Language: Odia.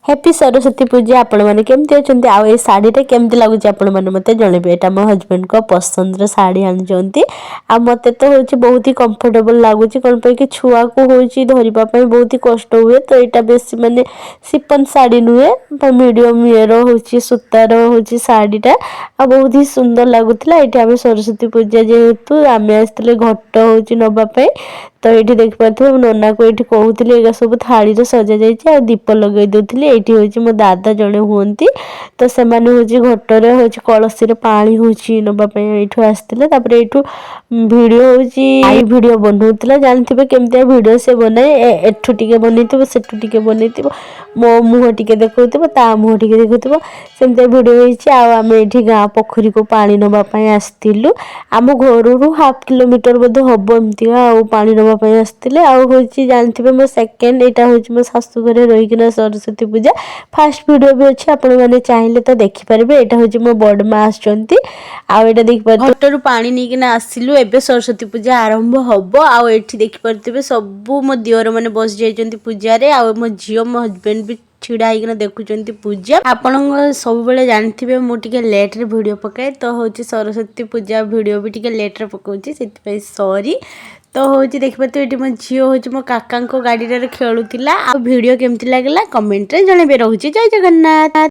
ହ୍ୟାପି ସରସ୍ୱତୀ ପୂଜା। ଆପଣମାନେ କେମିତି ଅଛନ୍ତି ଆଉ ଏଇ ଶାଢ଼ୀଟା କେମିତି ଲାଗୁଛି, ଆପଣମାନେ ମୋତେ ଜଣେଇବେ। ଏଇଟା ମୋ ହଜବେଣ୍ଡଙ୍କ ପସନ୍ଦର ଶାଢ଼ୀ ଆଣିଛନ୍ତି ଆଉ ମୋତେ ତ ହେଉଛି ବହୁତ ହି କମ୍ଫର୍ଟେବଲ୍ ଲାଗୁଛି। କ'ଣ ପାଇଁ କି ଛୁଆକୁ ହେଉଛି ଧରିବା ପାଇଁ ବହୁତ ହି କଷ୍ଟ ହୁଏ। ତ ଏଇଟା ବେଶୀ ମାନେ ସିଫନ୍ ଶାଢ଼ୀ ନୁହେଁ, ମିଡ଼ିୟମ୍ ଇଏର ହେଉଛି, ସୂତାର ହେଉଛି ଶାଢ଼ୀଟା ଆଉ ବହୁତ ହି ସୁନ୍ଦର ଲାଗୁଥିଲା। ଏଇଠି ଆମେ ସରସ୍ୱତୀ ପୂଜା ଯେହେତୁ, ଆମେ ଆସିଥିଲେ ଘଟ ହେଉଛି ନେବା ପାଇଁ। ତ ଏଇଠି ଦେଖିପାରୁଥିବେ, ମୁଁ ନନାକୁ ଏଇଠି କହୁଥିଲି, ଏଇଟା ସବୁ ଥାଳିରେ ସଜା ଯାଇଛି ଆଉ ଦୀପ ଲଗେଇ ଦେଉଥିଲି। ଏଇଠି ହେଉଛି ମୋ ଦାଦା ଜଣେ ହୁଅନ୍ତି, ତ ସେମାନେ ହେଉଛି ଘଟରେ ହେଉଛି କଳସୀରେ ପାଣି ହେଉଛି ନେବା ପାଇଁ ଏଇଠୁ ଆସିଥିଲେ। ତାପରେ ଏଇଠୁ ଭିଡ଼ିଓ ହେଉଛି, I video ବନଉଥିଲା। ଜାଣିଥିବେ କେମିତିଆ ଭିଡ଼ିଓ ସେ ବନାଏ। ଏଠୁ ଟିକେ ବନେଇଥିବ, ସେଠୁ ଟିକେ ବନେଇଥିବ, ମୋ ମୁହଁ ଟିକେ ଦେଖାଉଥିବ, ତା ମୁହଁ ଟିକେ ଦେଖାଉଥିବ, ସେମିତିଆ ଭିଡ଼ିଓ ହେଇଛି। ଆଉ ଆମେ ଏଇଠି ଗାଁ ପୋଖରୀକୁ ପାଣି ନେବା ପାଇଁ ଆସିଥିଲୁ। ଆମ ଘରରୁ ହାଫ୍ କିଲୋମିଟର ବୋଧେ ହବ ଏମିତିକା ଆଉ ପାଣି ନେବା ପାଇଁ ଆସିଥିଲେ। ଆଉ ହେଉଛି ଜାଣିଥିବେ, ମୋ ସେକେଣ୍ଡ ଏଇଟା ହେଉଛି ମୋ ଶାଶୁ ଘରେ ରହିକିନା ସରସ୍ୱତୀ ପୂଜା। ଫାଷ୍ଟ ଭିଡ଼ିଓ ବି ଅଛି, ଆପଣମାନେ ଚାହିଁଲେ ତ ଦେଖିପାରିବେ। ଏଇଟା ହେଉଛି ମୋ ବଡ଼ ମା ଆସିଛନ୍ତି ଆଉ ଏଇଟା ଦେଖିପାରୁଥିବେ, ଘଟରୁ ପାଣି ନେଇକିନା ଆସିଲୁ। ଏବେ ସରସ୍ୱତୀ ପୂଜା ଆରମ୍ଭ ହବ। ଆଉ ଏଠି ଦେଖିପାରୁଥିବେ, ସବୁ ମୋ ଦିଅର ମାନେ ବସି ଯାଇଛନ୍ତି ପୂଜାରେ ଆଉ ମୋ ଝିଅ, ମୋ ହଜବେଣ୍ଡ ବି ଛିଡ଼ା ହେଇକିନା ଦେଖୁଛନ୍ତି ପୂଜା। ଆପଣଙ୍କ ସବୁବେଳେ ଜାଣିଥିବେ, ମୁଁ ଟିକେ ଲେଟ୍ରେ ଭିଡ଼ିଓ ପକାଏ, ତ ହେଉଛି ସରସ୍ୱତୀ ପୂଜା ଭିଡ଼ିଓ ବି ଟିକେ ଲେଟ୍ରେ ପକାଉଛି, ସେଥିପାଇଁ ସରି। ତ ହେଉଛି ଦେଖିପାରୁଥିବେ, ଏଠି ମୋ ଝିଅ ହେଉଛି ମୋ କାକାଙ୍କ ଗାଡ଼ିଟାରେ ଖେଳୁଥିଲା। ଆଉ ଭିଡ଼ିଓ କେମିତି ଲାଗିଲା କମେଣ୍ଟରେ ଜଣେଇବେ। ରହୁଛି, ଜୟ ଜଗନ୍ନାଥ।